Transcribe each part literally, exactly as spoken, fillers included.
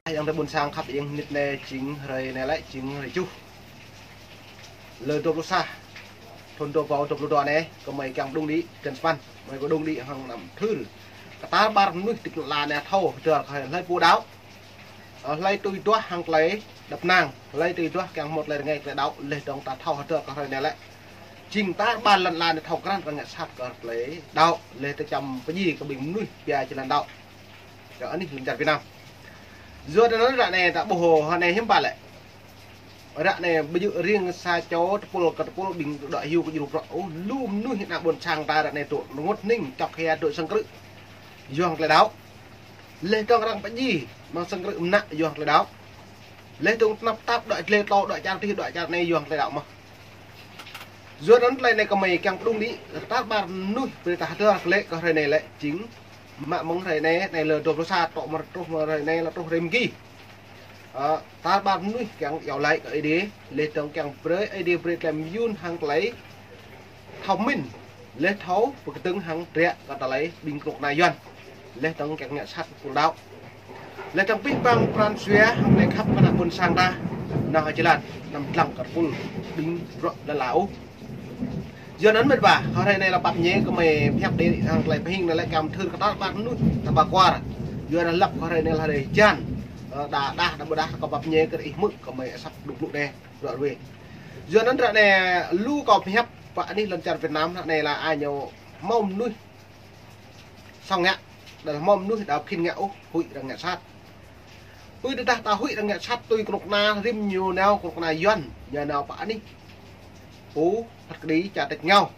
Ayŏng adơi ƀôn sang khăp, ayŏng, mơnit anai jing hrơi anai lĕ jing hrơi tơjuh, lơ dua pluh sa, thun dua rơbâo dua pluh dua anai, gơmơi kiăng pơđŭng đĭ, kơnơ̆ng samơ̆ gơmơi pơđŭng đĭ hăng anăm thâo kơ tar ƀar mơnuih tĭp lŏn la anai thâo hơdơr kơ hlơi pô đaŏ, ơ, hlơi tui duah hăng tơlơi djăp năng, hlơi tui duah kiăng hmâo tơlơi rơngai tơlơi đaŏ, laih dơ̆ng ta thâo hơdơr kơ hrơi anai lĕ jing tar ƀar lŏn la anai thâo krăn kơ ngă sat kơ tơlơi đaŏ, laih tơčăm pơdjai kơ ƀing mơnuih pia jơlan đaŏ. Yua anih lŏn čar Việt Nam. Yua anŭn ră anai ta ƀuh hrơi anai hiư̆m pă lĕ. Ră anai ƀu djơ̆ riêng sa čô tơpul kơ tơpul ƀing đaŏ hyu kơ djru prŏ ôh, lu mơnuih ană ƀôn sang ta ră anai tŭ rơngot hning čŏk hia tŭ sang krư̆ yua hăng tơlơi đaŏ. Laih dơ̆ng arăng pơdjai mơ̆ng sang krư̆ mơnă yua hăng tơlơi đaŏ. Laih dơ̆ng tơnap tap đaŏ dlê tlâo đaŏ čar adih đaŏ čar anai yua hăng tơlơi đaŏ mơ̆n. Yua anŭn tơlơi anai gơmơi kiăng pơđŭng đĭ kơ tar ƀar mơnuih brơi ta hơdơr kơ lĕ kơ hrơi anai lĕ jing mă mơ̆ng hrơi anai, anai lơ dua pluh sa, tŏ mơ̆ truh mơ̆ng hrơi anai lơ truh hrơi mơ̆ng ki. Ơ, tar ƀar mơnuih kiăng iâu laĭ kơ Ơi Adai, laih dơ̆ng kiăng brơi Ơi Adai brơi tơlơi mơyŭn hăng tơlơi thâo mĭn, laih thâo pơkơdơ̆ng hăng trĕ kơ tơlơi ƀing kơnuk kơna Yuan. Laih dơ̆ng kiăng ngă sat pul đaŏ. Laih dơ̆ng pih păng pran jua hăng tơlơi khăp kơ ană ƀôn sang ta nao hơjơlan, anăm dlăng kơ tơpul ƀing bruă lơla ôh. Yua anŭn mĕt wa, hrơi anai lĕ pap ñe gơmơi pơhiăp đĭ hăng tơlơi pơhing anai lĕ kiăng thâo kơ tar ƀar mơnuih ta ƀu kuar. Yua anŭn lăp hrơi anai lĕ hrơi hơjan, ơ, đa đah, đa ƀu đah kơ pap ñe kơ ih hmư̆ gơmơi asăp đŭk đŭk anai, ră ruai. Yua anŭn ră anai lu kâo pơhiăp pơ anih lŏn čar Việt Nam ră anai lĕ ai ñu hmâo mơnuih song ngă, đa hmâo mơnuih đa khĭn ngă ôh, huĭ arăng ngă sat. Pơ tơdah ta huĭ arăng ngă sat tui kơnuk kơna rĭm ñu nao kơnuk kơna Yuan, ñu nao pơ anih pô phat kơđi čar tač rơngiao.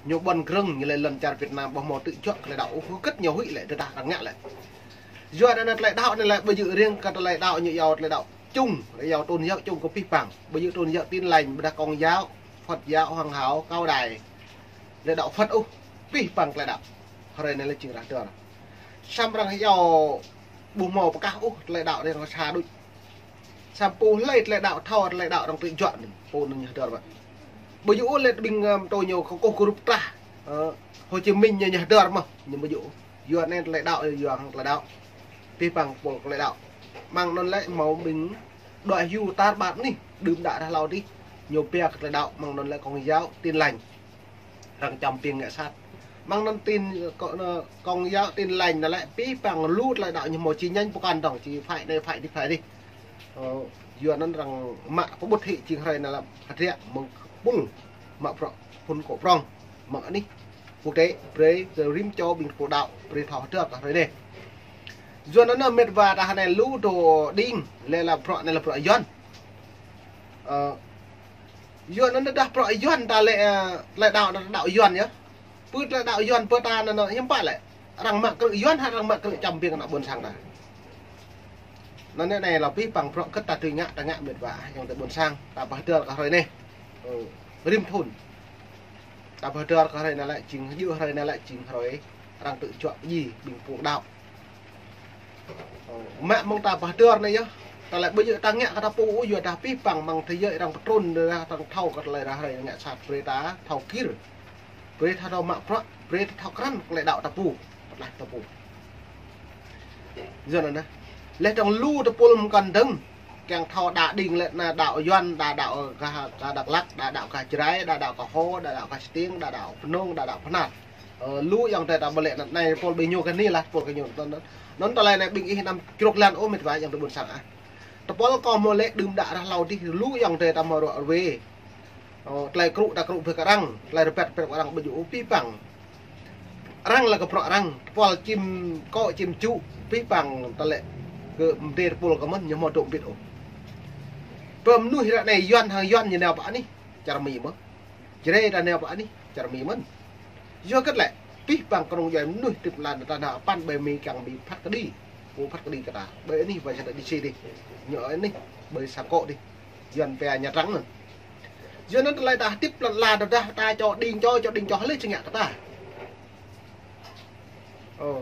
Ñu ƀuăn grơ̆ng ñu lĕ lŏn čar Việt Nam ƀu hmâo tŭ juă tơlơi đaŏ ôh, hơget ñu huĭ lĕ tơdah arăng ngă lĕ. Yua anŭn tơlơi đaŏ anai lĕ ƀu djơ̆ riêng kơ tơlơi đaŏ ñu iâu tơlơi đaŏ chung, iâu tôn giáo chung kơ pih păng. Ƀu djơ̆ tôn giáo Tin Lành, ƀôdah Công giáo, Phật giáo, Hoàng hảo, Cao đài, tơlơi đaŏ Phật ôh, pih păng tơlơi đaŏ. Hrơi anai lĕ jing rah dơr. Samơ̆ arăng iâu ƀu hmâo pơkah ôh tơlơi đaŏ arăng sa đôč. Samơ̆ pô hlơi tơlơi đaŏ thâo tơlơi đaŏ arăng tŭ juă anŭn, pô anŭn ñu hơdơr mơ̆n. Ƀu djơ̆ ôh lĕ ƀing, ơ, tơ ñu kơkuh kơrup trah, ơ, Hồ Chí Minh ñu, ñu hơdơr mơ̆n, ñu ƀu djơ̆ ôh. Yua anai tơlơi đaŏ, yua hăng tơlơi đaŏ. Pih păng pul tơlơi đaŏ. Mơ̆ng anŭn lĕ hmâo ƀing đaŏ hyu tar ƀar anih, đưm đă rah hlâo adih, ñu pia kơ tơlơi đaŏ, mơ̆ng anŭn lĕ Công giáo, Tin Lành. Arăng čăm ping ngă sat. Mơ̆ng anŭn Tin, kơ, anŭn Công giáo, Tin Lành anŭn lĕ pih păng lu tơlơi đaŏ ñu hmâo chi nhánh pơkŏn dơ̆ng, či phải anai phải adih phải adih. Ơ, yua anŭn arăng mă pơƀut hĭ jing hrơi anai lĕ hơdră mơ̆ng pul mă bruă phŭn kŏ prŏng mơ̆ng anih quốc tế, brơi kơ rĭm čô ƀing pô đaŏ, brơi thâo hơdơr kơ hrơi anai. Yua anŭn mĕt wa, tơdah anai lu dŏ đing, lĕ lĕ bruă anai lĕ bruă Yuan. Ơ, Yuan anŭn tơdah bruă Yuan ta lĕ, ơ, tơlơi đaŏ, đaŏ Yuan yơh. Pơ tơlơi đaŏ Yuan pơ ta anŭn, anŭn hiư̆m pă lĕ. Arăng mă krư̆ Yuan hă, arăng mă krư̆ čăm ping ană ƀôn sang ta. Anŭn anai lĕ pih păng bruă hơget ta tui ngă, ta ngă mĕt wa, ayŏng adơi ƀôn sang, ta pơhơdơr kơ hrơi anai. Ơ, rĭm thŭn. Ta pơhơdơr kơ hrơi anai lĕ jing, djơ̆ hrơi anai lĕ jing hrơi arăng tŭ juă pơdjai ƀing pô đaŏ. Ơ, mă mơ̆ng ta pơhơdơr anai yơh. Ta lĕ ƀu djơ̆ ta ngă kơ ta pô ôh, yua dah pih păng mơ̆ng thế giới arăng pơtrŭn, dah arăng thâo kơ tơlơi rah hrơi ngă sat, brơi ta thâo kir. Brơi ta thâo mă bruă, brơi ta thâo krăn tơlơi đaŏ ta pô, pơtlaih ta pô. Yua anŭn. Laih dơ̆ng lu tơpul mơkŏn dơ̆ng, kiăng thâo đa đing lĕ anai đaŏ Yuan, đa đaŏ gah, gah Dak Lak, đa đaŏ gah Jrai, đa đaŏ gah Ho, đa đaŏ gah Stiêng, đa đaŏ Mơnông, đa đaŏ Bahnar. Ơ, lu ayŏng adơi ta ƀu lĕ anŭn anai pul ƀing ñu kơ anai lah pul kơ ñu. Anŭn, anŭn tơlơi anai ƀing ih anăm čruk lăn ôh mĕt wa ayŏng adơi ƀôn sang ah. Tơpul kâo hmâo lĕ đưm đă rah hlâo adih lu ayŏng adơi ta hmâo ruă ruai. Ơ, tơlơi krŭ ta krŭ brơi kơ arăng, tơlơi rơbat brơi kơ arăng ƀu djơ̆ ôh pih păng. Arăng lĕ kơ bruă arăng, tơpul čim kŏ čim čŭ, pih păng tơlơi kơ mơdê tơpul kơ mơ̆n, ñu hmâo dŏ mbĭt ôh. Pơ mơnuih ră anai Yuan hăng Yuan ñu nao pơ anih, čar Mi mơ̆n. Jrai ta nao pơ anih, čar Mi mơ̆n. Yua hơget lĕ, pih păng kơnung djuai mơnuih tĭp lăn ta nao păn ƀơi Mi kiăng Mi phat kơđi, pô phat kơđi kơ ta. Ƀơi anih ƀơi čar D C adih. Ñu anih ƀơi sang kŏ adih. Yuan pia Nha Trang anŭn. Yua anŭn tơlơi ta hơdip lăn la tơdah ta čô đing čô, čô đing čô hlơi či ngă kơ ta. Ơ.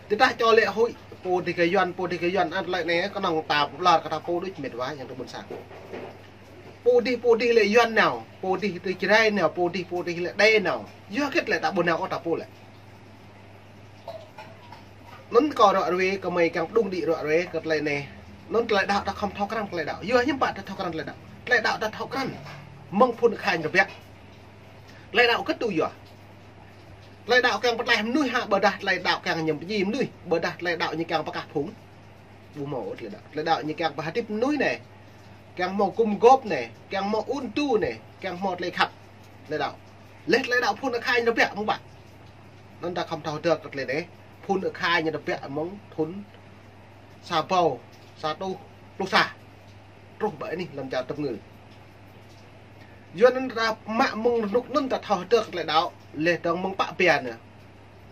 Tơdah čô lĕ huĭ, pô adih kơ Yuan, pô adih kơ Yuan, anŭn tơlơi anai kơnơ̆ng ta pơblơr kơ ta pô đôč mĕt wa ayŏng adơi ƀôn sang. Pô adih, pô adih lĕ Yuan nao, pô adih tơ Jrai nao, pô adih, pô adih lĕ Đê nao. Yua hơget lĕ ta ƀu nao ôh ta pô lĕ. Anŭn kâo ruă ruai, gơmơi kiăng pơđŭng đĭ ruă ruai kơ tơlơi anai. Anŭn tơlơi đaŏ ta khŏm thâo krăn tơlơi đaŏ. Yua hiư̆m pă ta thâo krăn tơlơi đaŏ? Tơlơi đaŏ ta thâo krăn mơ̆ng phŭn akha ñu tơbiă. Tơlơi đaŏ kơ̆t tui yua. Tơlơi đaŏ kiăng pơtlaih mơnuih hă, ƀôdah tơlơi đaŏ kiăng ñăm pơdjai mơnuih, ƀôdah tơlơi đaŏ ñu kiăng pơkah phung? Ƀu hmâo tơlơi đaŏ. Tơlơi đaŏ ñu kiăng pơhơdip mơnuih anai, kiăng hmâo gum gôp anai, kiăng hmâo ŭn tu anai, kiăng hmâo tơlơi khăp. Tơlơi đaŏ. Laih tơlơi đaŏ phŭn akha ñu tơbiă mơ̆ng ƀă. Anŭn ta khŏm thâo hơdơr kơ tơlơi anai. Phŭn akha ñu tơbiă mơ̆ng thŭn sa rơbâo sa rơtuh pluh sa truh ƀơi anih lŏn čar tơpơngư. Yua anŭn ta mă mơ̆ng rơnŭk anŭn ta thâo hơdơr kơ tơlơi đaŏ, laih dơ̆ng mơ̆ng pă pia anai.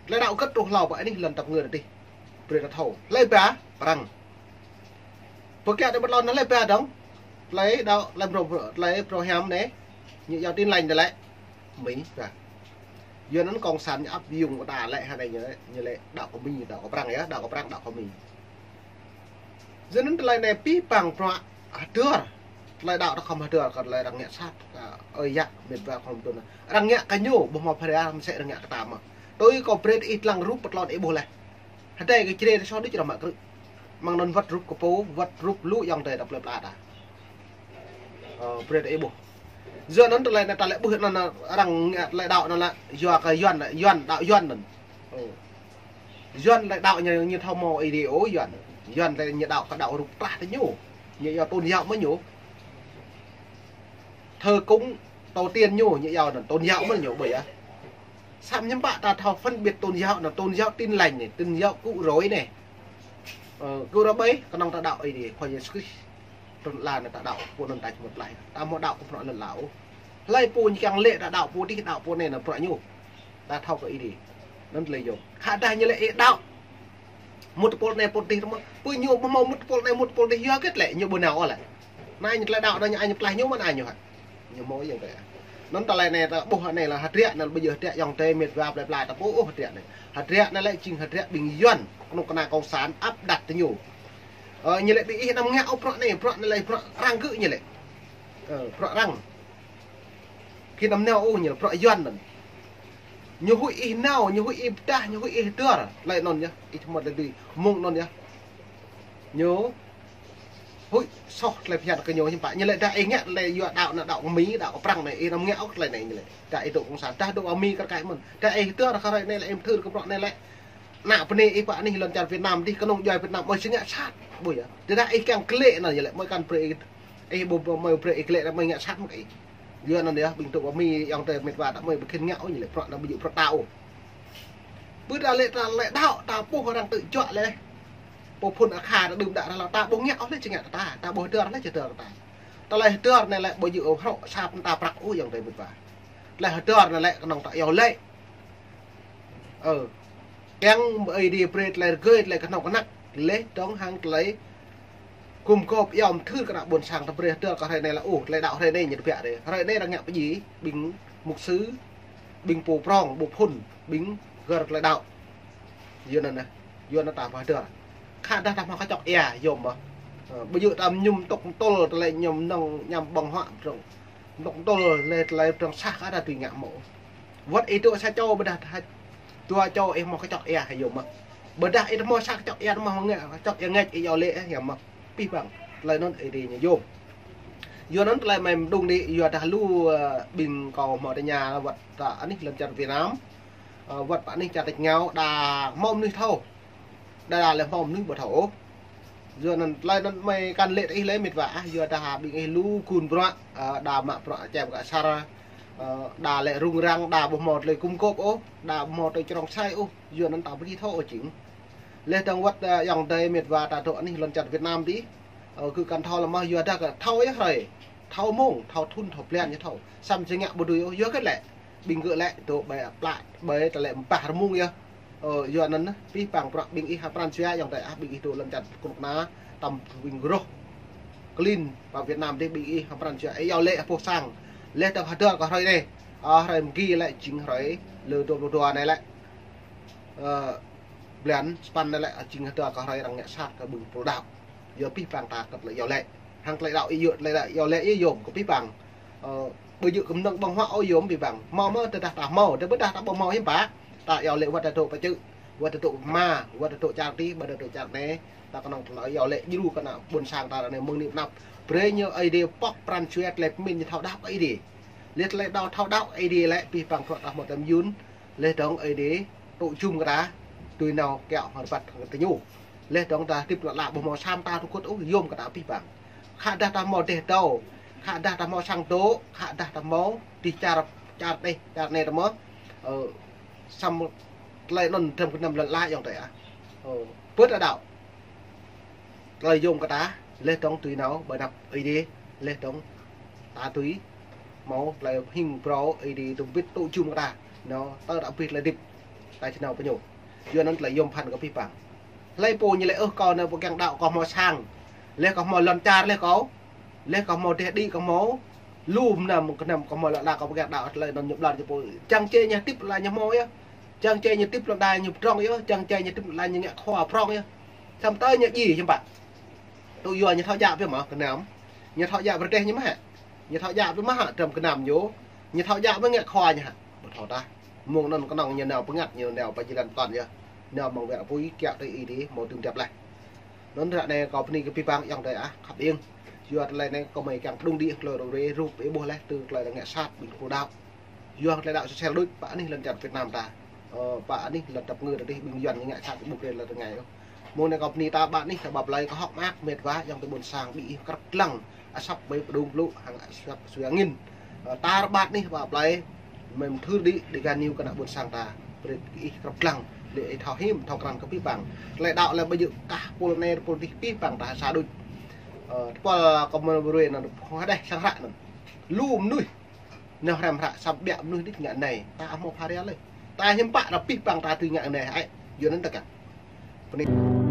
Tơlơi đaŏ kơ̆t truh hlâo ƀơi anih lŏn tơpơngư adih. Brơi ta thâo. Tơlơi ba, Prăng. Pơkiaŏ tơ ƀơi lŏn anai tơlơi ba dơ̆ng. Tơlơi đaŏ, tơlơi phrâo, tơlơi phrâo hiam anai. Ñu iâu Tin Lành anai lĕ Mi, ba. Yua anŭn cộng sản ñu áp dụng kơ ta lĕ hơnai ñu, ñu lĕ đaŏ kơ Mi, đaŏ kơ Prăng yơh, đaŏ kơ Prăng, đaŏ kơ Mi. Yua anŭn tơlơi anai abih bang bruă hơdơr. Tơlơi đaŏ ta khŏm hơdơr kơ tơlơi arăng ngă sat, ơ, ơi yă, mĕt wa khŏm tŭ anŭn. Arăng ngă kơ ñu, ƀu hmâo phara mơsĕ arăng ngă kơ ta mơ̆n. Tui kâo brơi ih lăng rup pơtlon ih ƀuh laih. Hơdai kơ Jrai ta sô đĭ črah mă krư̆. Mơ̆ng anŭn wơ̆t rup kơ pô, wơ̆t rup lu ayŏng adơi ta plơi pla ta. Ơ, brơi ta ih ƀuh. Yua anŭn tơlơi anai ta lĕ ƀuh anŭn arăng ngă tơlơi đaŏ anŭn lĕ yua kơ Yuan, Yuan đaŏ Yuan anŭn. Ơ. Yuan lĕ đaŏ ñu, ñu thâo mơ̆ ih đĭ ôh Yuan. Yuan lĕ ñu đaŏ kơ đaŏ rup trah tơ ñu. Ñu iâu tôn giáo mơ̆ ñu. Thờ cúng tổ tiên ñu, ñu iâu anŭn tôn giáo mơ̆ ñu ƀơi yơh. Samơ̆ hiư̆m pă ta thâo phân biệt tôn giáo anŭn, tôn giáo Tin Lành anai, tôn giáo Cứu Rỗi anai. Ơ, Cứu Rỗi ƀơi, kơnơ̆ng ta đaŏ ih đĭ, Khua Yêsu Krist. Trŭn ala anŭn ta đaŏ, pô anŭn ta či mŭt tơlơi. Ta hmâo đaŏ kơ bruă lŏn lao. Hlơi pô ñu kiăng lĕ ta đaŏ pô adih, đaŏ pô anai anŭn bruă ñu. Ta thâo kơ ih đĭ. Anŭn tơlơi yôm. Khă dah ñu lĕ ih đaŏ. Mŭt tơpul anai pul adih mơ̆n. Pô ñu ƀu hmâo mŭt tơpul anai, mŭt tơpul adih yua hơget lĕ, ñu ƀu nao ôh lĕ. Anai ñu tơlơi đaŏ anai ñu, ai ñu pơklaih ñu mơ̆n, ai ñu hă. Ñu hmâo ayŏng adơi. Anŭn tơlơi anai ta ƀuh anai lĕ hơdră anai, ƀu djơ̆ hơdră ayŏng adơi mĕt wa plơi pla ta pô ôh hơdră anai. Hơdră anai lĕ jing hơdră ƀing Yuan, kơnuk kơna cộng sản áp đặt tơ ñu. Ơ, ñu lĕ ƀing ih anăm ngă ôh bruă anai, bruă anai lĕ bruă arăng gơ̆ ñu lĕ. Ơ, bruă arăng. Khĭn anăm nao ôh ñu lĕ bruă Yuan anŭn. Ñu huĭ ih nao, ñu huĭ ih pơdah, ñu huĭ ih hơdơr. Tơlơi anŭn yơh, ih hmâo tơlơi dưi. Mơ̆ng anŭn yơh. Ñu huĭ soh tơlơi phiăn kơ ñu hiư̆m pă. Ñu lĕ dah ih ngă tơlơi yua đaŏ anŭn đaŏ kơ Mi, đaŏ kơ Prăng anai, ih anăm ngă ôh tơlơi anai ñu lĕ. Dah ih dŏ cộng sản, dah dŏ Mi kar kaĭ mơ̆n. Dah ih hơdơr kơ hrơi anai lĕ, ih hơdơr kơ bruă anai lĕ. Ană bơnai ih pơ anih lŏn čar Việt Nam adih, kơnơ̆ng djuai Việt Nam, mơi či ngă sat. Ƀuh yơh. Tơdah ih kiăng klĕ anŭn yơh lĕ, mơi kăn brơi ih, ih ƀu, ƀu mơi brơi ih klĕ anŭn, mơi ngă sat mơ̆ kơ ih. Yua anŭn yơh, ƀing tŭ Mi ayŏng adơi mĕt wa ta mơi ƀu khĭn ngă ôh ñu lĕ, bruă anŭn ƀu djơ̆ bruă ta ôh. Ƀu ta lĕ, ta lĕ đaŏ, ta ƀuh arăng tŭ juă lĕ. Pô phŭn akha ta đưm đă ră hlâo ta ƀu ngă ôh lĕ či ngă kơ ta, ta ƀu hơdơr lĕ či hơdơr kơ ta. Tơlơi hơdơr anai lĕ ƀu djơ̆ ôh hrŏ sa pơnta prăk ôh ayŏng adơi mĕt wa. Tơlơi hơdơr anai lĕ kơnơ̆ng ta iâu laĭ. Ơ. Kiăng ih đĭ brơi tơlơi rơgơi, tơlơi kơnơ̆ng kơnăk. Laih dơ̆ng hăng tơlơi gum gôp iâu mơthưr kơ ană ƀôn sang ta brơi hơdơr kơ hrơi anai lĕ, ơ, tơlơi đaŏ hrơi anai ñu tơbiă đĭ. Hrơi anai arăng ngă pơdjai, ƀing mục sư, ƀing pô prong, pô phŭn, ƀing gơ̆r tơlơi đaŏ. Yua anŭn anai, yua anŭn ta pơhơdơr. Khă dah ta hmâo kơčŏk ia, yôm mơ̆. Ơ, ƀu djơ̆ ta mơñum tŏk tŭl, tơlơi mơñum nŏng ñăm ƀơ̆ng huă, tŏk tŭl, lĕ tơlơi pơdrŏng sah kơ dah tui ngă mơ̆. Wơ̆t ih dŏ sa čô ƀôdah dua čô ih hmâo kơčŏk ia hă yôm mơ̆. Ƀôdah ih hmâo sa kơčŏk ia, hmâo ngă kơčŏk ia ngă ih iâu laĭ hă yôm mơ̆. Abih bang tơlơi anŭn ih đĭ ñu yôm. Yua anŭn tơlơi mơi mơđung đĭ, yua dah lu, ơ, ƀing kâo hmâo tơña wơ̆t pơ anih lŏn čar Việt Nam. Ơ, wơ̆t pơ anih čar tač êngao, đa hmâo mơnuih thâo. Đa đa lĕ hmâo mơnuih ƀu thâo ôh. Yua anŭn tơlơi anŭn mơi kăn lĕ tơ ih lĕ mĕt wa ah, yua dah ƀing ih lu gun bruă, ơ, đa mă bruă čem kơ asar, ơ, đa lĕ rŭng răng, đa ƀu hmâo tơlơi gum gôp ôh, đa ƀu hmâo tơlơi črông sai ôh, yua anŭn ta ƀu thâo ôh jing. Laih dơ̆ng wơ̆t, ơ, ayŏng adơi mĕt wa ta dŏ anih lŏn čar Việt Nam adih, ơ, gơ̆ kăn thâo lĕ mơ̆ yua dah kơ thâo yơh hrơi. Thâo mông, thâo thŭn, thâo blan ñu thâo. Samơ̆ či ngă ƀu dưi ôh, yua hơget lĕ. Ƀing gơ̆ lĕ dŏ ƀơi plă, ƀơi tơlơi ƀah rơmung yơh. Ơ, yua anŭn, abih bang bruă ƀing ih hă pran jua ayŏng adơi ah, ƀing ih dŏ lŏn čar kơnuk kơna, tơm ƀing rŏh. Klin, pơ Việt Nam adih ƀing ih hă pran jua, ih iâu laĭ hơpŏh sang. Laih dơ̆ng hơdơr kơ hrơi anai. Ơ, hrơi mơgi lĕ jing hrơi, lơ dua pluh dua anai lĕ. Ơ, blan sapăn anai lĕ, jing hơdơr kơ hrơi arăng ngă sat kơ ƀing pô đaŏ. Yua abih bang ta kơ tơlơi iâu laĭ. Hăng tơlơi đaŏ ih yua, tơlơi đaŏ iâu laĭ ih yôm kơ abih bang. Ơ, ƀu djơ̆ kơ mơnơ̆ng ƀơ̆ng huă ôh yôm abih bang. Hmâo mơ̆ tơdah ta hmâo, tơdah ƀôdah ta ƀu hmâo hiư̆m pă. Ta iâu laĭ wơ̆t ta dŏ pơ čư̆. Wơ̆t tơdŏ ma, wơ̆t tơdŏ čar tih, wơ̆t tơdŏ čar anai, ta kơnơ̆ng tơlơi yua lĕ djru kơ ană ƀôn sang ta anai mơ̆ng anai pơnăp. Brơi ñu Ơi Adai pŏk pran jua tơlơi pơmĭn ñu thâo đaŏ Ơi Adai. Laih tơlơi đaŏ thâo đaŏ Ơi Adai lĕ abih bang tơlơi ta hmâo tơlơi mơyŭn. Laih dơ̆ng Ơi Adai tŭ jum kơ ta, tui nao kiaŏ hơrbăt hăng tơñu. Laih dơ̆ng ta hơdip lăk lăk ƀu hmâo sa mơta tơkŭt ôh, yôm kơ ta abih bang. Khă dah ta hmâo dêh dâo, khă dah ta hmâo sang dŏ, khă dah ta hmâo dih čar, čar dêh, čar anai ta hmâo, ơ, samơ̆ tơlơi anŭn dram gơnam lŏn ala ayŏng adơi ah. Ơ, bơ̆t đaŏ. Tơlơi yôm kơ ta, laih dơ̆ng tui nao, ƀơi anăp Ơi Adai, laih dơ̆ng ta tui, hmâo tơlơi hing phrâo Ơi Adai tŭ bĭt tŭ jum kơ ta, nao, tơ ta bĭt tơlơi hơdip, ta či nao pơ ñu. Yua anŭn tơlơi yôm phăn kơ abih bang. Hlơi pô ñu lĕ ôh kâo nao pơgang đaŏ kâo hmâo sang, laih kâo hmâo lŏn čar laih kâo, laih kâo hmâo dêh đĭ kâo hmâo, lu mơnam gơnam kâo hmâo lăk lăk kâo pơgang đaŏ tơlơi anŭn ñu ƀlŏr ñu pô. Čang čê ñu hơdip lĕ ñu hmâo yơh. Čang čê ñu hơdip lŏn đai ñu pơdrŏng yơh, čang čê ñu hơdip lŏn đai ñu ngă khua pơdrŏng yơh. Samơ̆ tơ ñu djai hiư̆m pă. Tŭ yua ñu thâo djă biă mă gơnam. Ñu thâo djă pơrơdêh ñu mă hă. Ñu thâo djă biă mă hă, dram gơnam ñu. Ñu thâo djă mă ngă khua ñu hă. Ƀu thâo tah. Mơ̆ng anŭn kơnơ̆ng ñu nao pơngăt, ñu nao pơ jơlan tơ̆n yơh. Nao mơ̆ng wơ̆t apui kiaŏ tui Ơi Adai, hmâo dưm djăp laih. Anŭn ră anai kâo bơni kơ abih bang ayŏng adơi ah, khăp ing. Yua tơlơi anai kâo mơi kiăng pơđŭng đĭ tơlơi rŏ rê rup ih ƀuh laih tui tơlơi ngă sat ƀing pô đaŏ. Yua tơlơi đaŏ sơsel đôč, pă anih lŏn čar Việt Nam ta. Ơ, pă anih lŏn tơpă ngơ ta dih ƀing Yuan ngă sat ƀu brơi lŏn rơngai ôh. Mơ̆ng anai kâo bơni ta ƀă anih, ta ƀă plơi kâo hơ̆k mơak mĕt wa ayŏng adơi ƀôn sang ƀing ih krăp lăng. Asăp ƀơi pơđŭng blŭ hăng asăp sui angin. Ơ, tar ƀă anih ƀă plơi mơi mơthưr đĭ, đĭ gah ñu kơ ană ƀôn sang ta. Brơi ih krăp lăng, lĕ ih thâo hiư̆m, thâo krăn kơ abih bang. Tơlơi đaŏ lĕ ƀơi jơ̆ kah pôl anai pôl dih abih bang ta sa đôč. Ơ, tơpă kâo mơi brơi anŭn, hơdeh sang hră anŭn. Lu mơnuih. Nao hrăm hră samơ̆ ƀiă mơnuih đĭ ngă anai. Ta hmâo phara laih. Ta hiư̆m pă ră abih bang ta tui ngă anai hă. Yua anŭn ta kăn. Bơni.